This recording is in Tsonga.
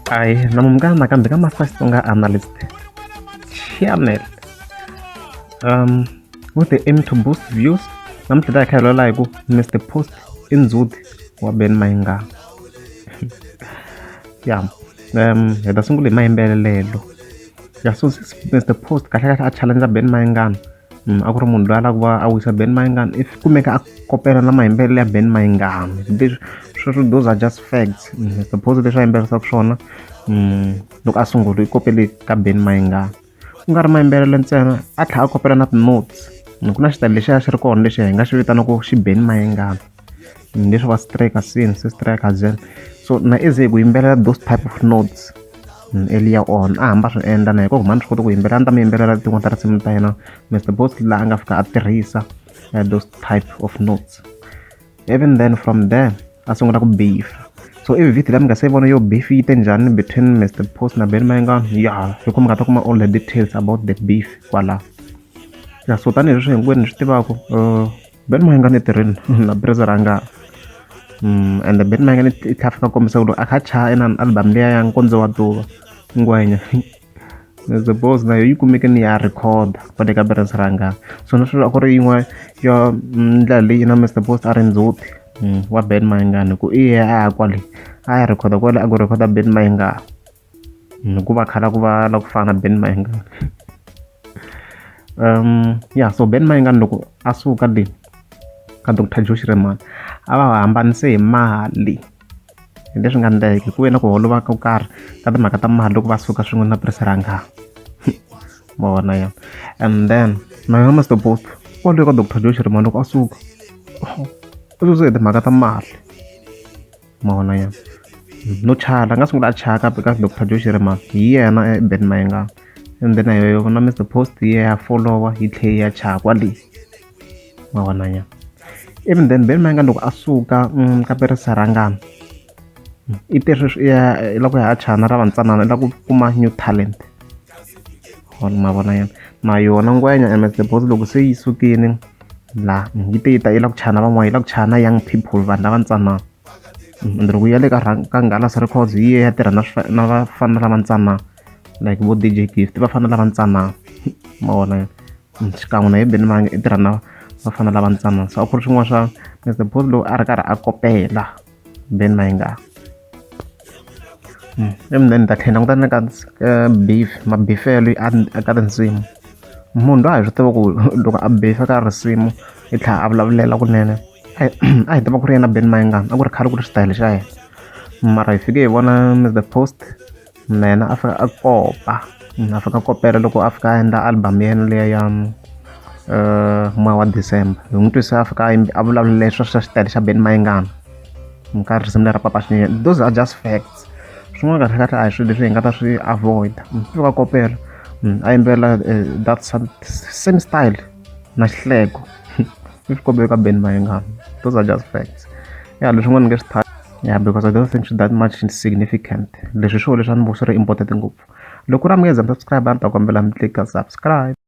Ayi na munghana nakambe ka Master Xitsonga Analyst Channel with the aim to boost views namuntlha ta hi kha hi vulavula hi ku Mr Post i ndzhuti wa Ben Mayengani ya hi ta sungula hi mayimbelelelo ya so Mr Post kahle kahle a challenge Ben Mayengani a ku ri munhu loyi a lava ku va a wisa Ben Mayengani if kumeka a kopela na mayimbelelo ya Ben Mayengani leswi sweswo those are just facts Mr Post leswi a yimbelerisaka swona loko a sungula i kopele ka Ben Mayengani ku nga ri mayimbelelo ntsena a tlhela a kopela na ti-notes ku na xitayele lexiya xi ri kona lexi hi nga xi vitanaka xi Ben Mayengani leswi va strike sin se strike zen so na ize ku yimbelela those type of notes earlier on a hamba swi endla na hikuva mhani swi kota ku yimbelela a ni ta mi yimbelela tin'wana ta risimu ta yena Mr Boss laha a nga fika a tirhisa those type of notes even then from there a sungula ku beef so i video leyi mi nga se vona yo beef yi te njhani between Mr Post na Ben Mayengani ya hi ku mi nga ta kuma all the details about the beef kwala ya so tanihileswi hinkwenu ni swi tivaka Ben Mayengani i tirhile na Presa Rhangani ende Ben Mayengani i tlhela a fika a kombisa ku loko a kha a chaya inani album liya ya Nkondzo wa Tuva ngwenya the boss na yo yi kumeke ni ya record kwale ka Presa Rhangani so na sweswo a ku ri yin'we ya ndlela leyi na Mr Post a ri ndzhuti wa Ben Mayengani hi ku i ye a ya kwale a ya rhekhoda kwale a ku rhekhoda Ben Mayengani hikuva khale a ku va la ku fana na Ben Mayengani ya so Ben Mayengani loko a suka le ka Doctor Joe Shirimani a va hambanise hi mali hi leswi nga endleka ku ve na ku holova ko karhi ka timhaka ta mali loko va suka swin'we na Prince Rhangani ma vona ya and then na yona Mr Post kwale ka Doctor Joe Shirimani loko a suka u suse hi timhaka ta mali ma vona ya no chaya a nga sungula a chaya ka ka Doctor Joe Shirimani hi yena Ben Mayengani and then na Mr Post yi ya follow yi tlhe yi ya chaya kwale ma vona ya even then Ben Mayengani loko a suka ka Prince Rhangani i te sweswi i ya i lava ku ya chaya na ra vantsanana i lava ku kuma new talent ma vona ya na yona ngwenya Mr Post loko se yi sukile la yi te yi ta yi lava ku chaya na van'wana yi lava ku chaya na young people vanhu lava ntsanana ende loko yi ya le ka ka Hangalasa Records yi ye ya tirha na na vafana lava ntsanana like vo D_J Gift vafana lava ntsanana ma vona xikan'we na ye Benny Mayengani i tirha na vafana lava ntsanana so a ku ri swin'wana swa Mr Post loko a ri karhi a kopela Ben Mayengani and then ta tlhela languta na ka beef mabifelo a ka tinsimu munhu loyi a hi swi tiva ku loko a beef ka risimu i tlhela a vulavulela kunene a hi tiva ku ri yena Ben Mayengani a ku ri khale ku ri xitayele xa yena mara hi fike hi vona Mr Post na yena a fika a kopa a fika a kopela loko a fika a endla album ya yena liya ya moya wa December hi n'wi twise a fika a vulavula leswa swa xitayele xa Ben Mayengani ka risimu leri ra Papa Xinyenyani those are just facts swin'wana kahle kahle a hi swilo leswi hi nga ta swi avoid fika kopela a yimbelela that same style na xihleko i swi kombeke ka Ben Mayengani those are just facts ya leswin'wana ni nge swi yeah because I don't think that much significant leswi swo leswi a ni vo swi ri important ngopfu loko ku ri a mi nge za mi subscribe a ni ta kombela mi tlika subscribe.